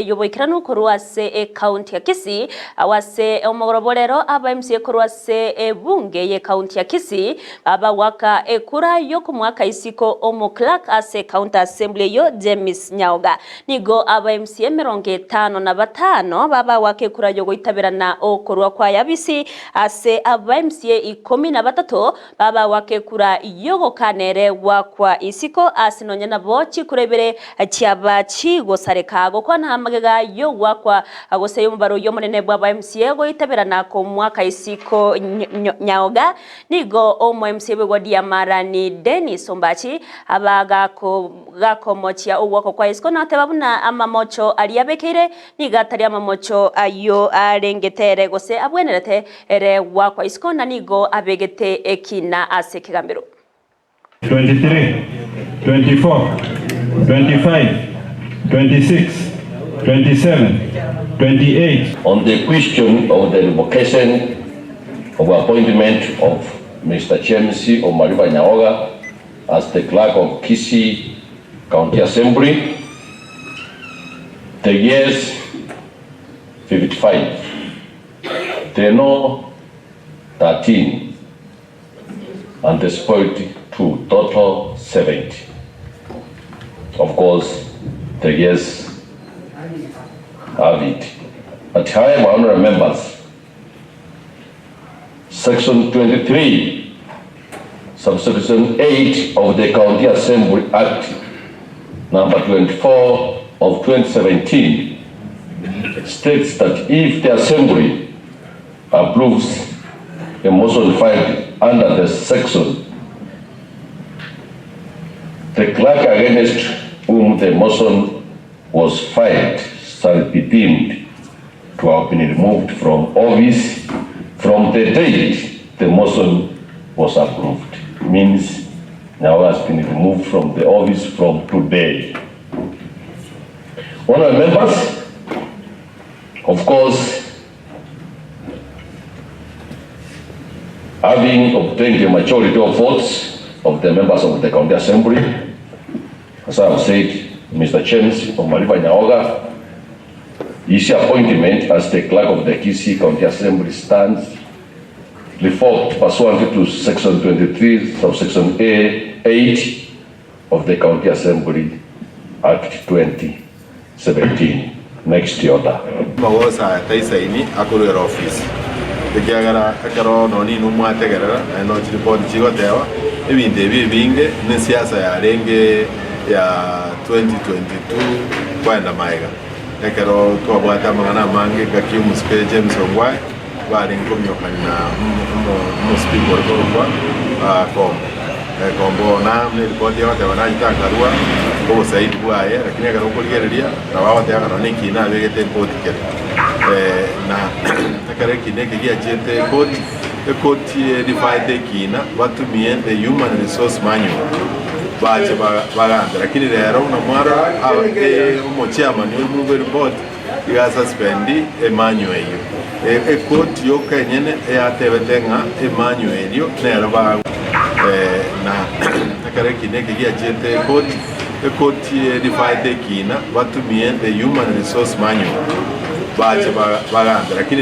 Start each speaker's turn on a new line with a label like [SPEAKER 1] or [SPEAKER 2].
[SPEAKER 1] y'oboikeranu korwa ase ecounty ya Kisii. Agwo ase omogoroba o rero aba MCA korwa ase ebunge y'ecounty ya Kisii bagoaka ekura y'okomoaka isiko omo-clerk ase ecounty assembly eyio James Nyaoga. Nigo aba MCA 55 babagoaka ekura y'ogoitaberana okorua kwa Yabisi ase aba MCA 13 Babagoaka ekura y'ogokana ere goakwa isiko ase nonya nabo chikura ibere chiaba chigosareka. Gokwana amagega y'ogoakwa gose y'omobaro y'omonene bw'aba MCA goitaberana komwaka isiko Nyaoga nigo omo MCA bw'ewadi ya Marani Dennis Ombachi aba gakomochia ogoakwa kwa isiko na goteba buna amamocho aria abekeire nigo atari amamocho ayio arengete ere gose abwenerete Ere gwakwa isiko na nigo abegete ekina ase ekegambero.
[SPEAKER 2] 23, 24, 25, 26, 27, 28.
[SPEAKER 3] On the question of the revocation of appointment of Mister James Omariba Nyaoga as the Clerk of Kisii County Assembly, the yeas 55. The no 13 and the spoiled 2, total 70. Of course, the yes have it. But however, honorable members, Section 23, subsection 8 of the County Assembly Act number 24 of 2017 states that if the Assembly approves a motion filed under the section, the clerk against whom the motion was filed shall be deemed to have been removed from office from the date the motion was approved. Means now has been removed from the office from today. Honorable members, of course, having obtained a majority of votes of the members of the County Assembly, as I have said, Mr. James Omariba Nyaoga, his appointment as the clerk of the Kisii County Assembly stands revoked pursuant to Section 23, subsection A, 8 of the County Assembly Act 2017. Next order.
[SPEAKER 4] Amagoso aya taisaini akoruera ofisi, ekiagera ekero nonya inwe mwategerera naende nonya chiripoti chigoteba, ebinto ebi ebinge nesiasa yarenge ya 2022 kwenda magega. Ekero twabwate amang'ana amange engaki y'omosike James Ongwae barenge komiokania na omospeaker ore korokwa Kombo. Kombo na eripoti egoteba nachete akarua obosaidi bwaye lakini ekero okorigereria nabo agoteba ng'a nonye ekina abegete ekoti kere. Na ekero ekina eke giachiete ekoti, ekoti erifaete ekina batumie the human resource manual bache bagambe lakini rero buna mwarora omochairman oria bwe ripoti iga asuspend emanual eyio. Ekoti yoka enyene eyatebete ng'a emanual erio nero ba na ekero ekina eke giachiete ekoti, ekoti erifaete ekina batumie the human resource manual bache bagambe lakini.